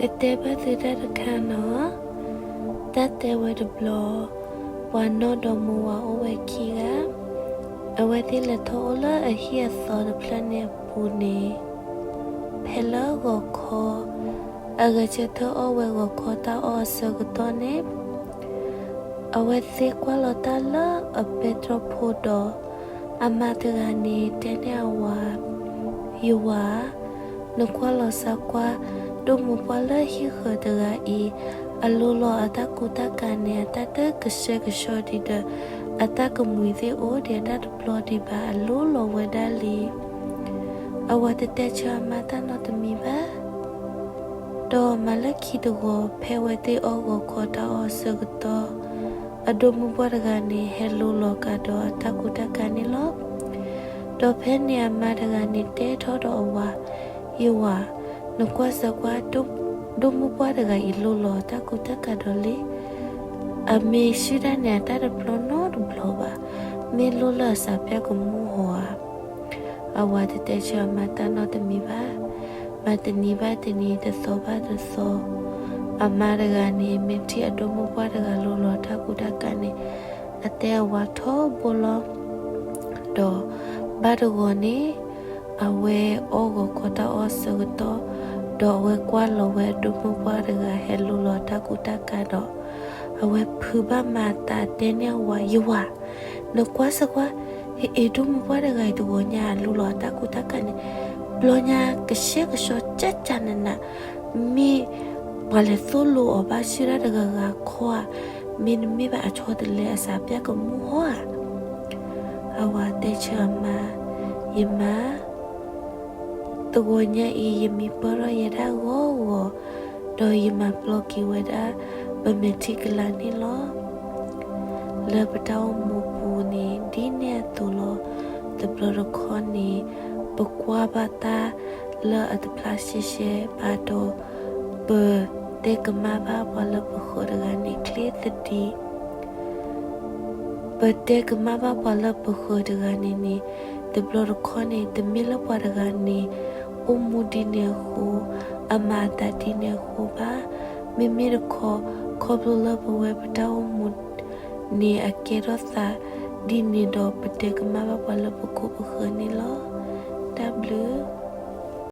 အတဲဘၣ်သုတၢ်တခါနီၤ, တၢ်တဲဝဲတဘျီ, ပှၤနီၢ်ဒီးမိၢ်ဝၤအိၣ်ဝဲခံဂၤ, အဝဲသ့ၣ်လဲၤထီၣ်အိၣ်လၢအဟံၣ်အသီတဖျၢၣ်န့ၣ်အပူၤန့ၣ်, ဖဲလၢဂီၤခီ, အဂဲၤဆၢထၢၣ်အီၣ်ဝဲဂီၤခီတၢ်အီၣ်အဆၢကတီၢ်န့ၣ်, အဝဲသ့ၣ်ကွၢ်လီၤတၢ်လၢအပဲတြီဖိဒီး, အမါတဂၤန့ၣ်တဲန့ၢ်အဝၤ, ယဝၤ, နကွၢ်လီၤစၢကွၢ်, ဒိၣ်မူပှၢ်လၢဟံၣ်ဃၢၤတဂၤအံၤ, အလိလီၤအတၢ်ကူတၢ်ကၤန့ၣ် အတၢ်တကဆှဲကဆှီဒံးဒီး, အတၢ်ကမှံၤသ့ၣ်အိၣ်ဒံးအတၢ်တဘျီဒံးဘၣ် အလိလီၤဝဲဒၣ်လံ. အဝၤတတဲဆၢအမါတၢ်နီတမံၤဘၣ်. ဒီးမၤလၢခံတဂီၤ ဖဲအဝဲသ့ၣ်အီၣ်ဂီၤခီတၢ်အီၣ်အဆၢကတီၢ်, အဒိၣ်မူပှၢ်တဂၤန့ၣ် ဟဲလိလီၤကဒီးအတၢ်ကူတၢ်ကၤန့ၣ်လီၤ. ဒီးဖဲန့ၣ်အမါတဂၤန့ၣ်တဲထီၣ်ဒီးအဝၤ, ယဝၤ, နကွၢ်စၢကွၢ်, ဒိၣ်မူပှၢ်တဂၤအံၤလိလီၤအတၢ်ကူတၢ်ကၤဒီးလံ. အမ့ၢ်ဆူၣ်ဒၣ်န့ၣ်အတၢ်တပျီနီတဘျီဘၣ်, မ့ၢ်လိလၢအစးဖၠၣ်ကမူၣ်ဟီဧါ. အဝၤတတဲဆၢအမါတၢ်နီတမံၤဘၣ်. မၤတနံၤဘၣ်တနံၤ, တသီဘၣ်တသီ, အမါတဂၤန့ၣ် မ့ၢ်ထံၣ်အဒိၣ်မူပှၢ်တဂၤလိလီၤတၢ်ကူတၢ်ကၤန့ၣ်, အတဲအဝၤထီဘိလီၤ. ဒီးဘၣ်တဂီၤန့ၣ်, အဝဲအီၣ်ဂီၤခီတၢ်အီၣ်အဆၢကတီၢ်, ဒီးအဝဲကွၢ်လီၤဝဲအဒိၣ်မူပှၢ်တဂၤဟဲလိလီၤတၢ်ကူတၢ်ကၤဒီး, အဝဲဖုးဘၣ်မၤအသးတဲန့ၢ်အဝၤ, ယဝၤ, နကွၢ်စၢကွၢ်, ဟ့ၣ်အဒိၣ်မူပှၢ်တဂၤအံၤတဂီၤညါအလိလီၤအတၢ်ကူတၢ်ကၤန့ၣ်, ဘျီညါကဆှဲကဆှီကၠၢ်ကၠၢ်နးနး, မ့ၢ်ပှၤလဲၤသိၣ်လိအီၤဘၣ်ဆူၣ်ဒၣ်တဂၤဂၤခီဧါ, မ့တမ့ၢ်ဘၣ်အဆီတလဲအစးဖၠၣ်ကမူၣ်ဟီဧါ. အဝၤတဲဆၢအမါ, ယမါ တဂီၤညါအံၤ ယမံပၢၢ်ထီၣ်ယဲဒၣ်ဂီၤဂီၤ, ဒီးယမၤပျီက့ၤဝဲဒၣ် ပမဲာ်ထံကလၤန့ၣ်လီၤ. လၢပတၢ်အိၣ်မူပူၤန့ၣ် ဒ်န့ၣ်အသိးလီၤ. တဘျီတခီၣ်န့ၣ် ပကွၢ်ဘၣ်တၢ်လၢအတဖျါရှဲရှဲဘၣ်ဒီး, ပတဲကမၣ်ဘၣ်ပှၤလၢပဃၢၤတဂၤန့ၣ်ချ့သဒံး ပတဲကမၣ်ဘၣ်ပှၤလၢပဃၢၤတဂၤန့ၣ်န့ၣ်, တဘျီတခီၣ်န့ၣ် တမ့ၢ်လၢပှၤတဂၤန့ၣ် အိၣ်မူဒ်န့ၣ်အဃိ, အမၤအသးဒ်န့ၣ်အဃိဘၣ်. မ့မ့ၢ်တခီ, ခီဖျိလၢပဝဲပတၢ်အိၣ်မူန့ၣ် အကဲထီၣ်သးဒ်န့ၣ်ဒီး ပတဲကမၣ်ဘၣ်ပှၤလၢပခိၣ်ပဃၢၤန့ၣ်လီၤ. တၢ်ဘျုး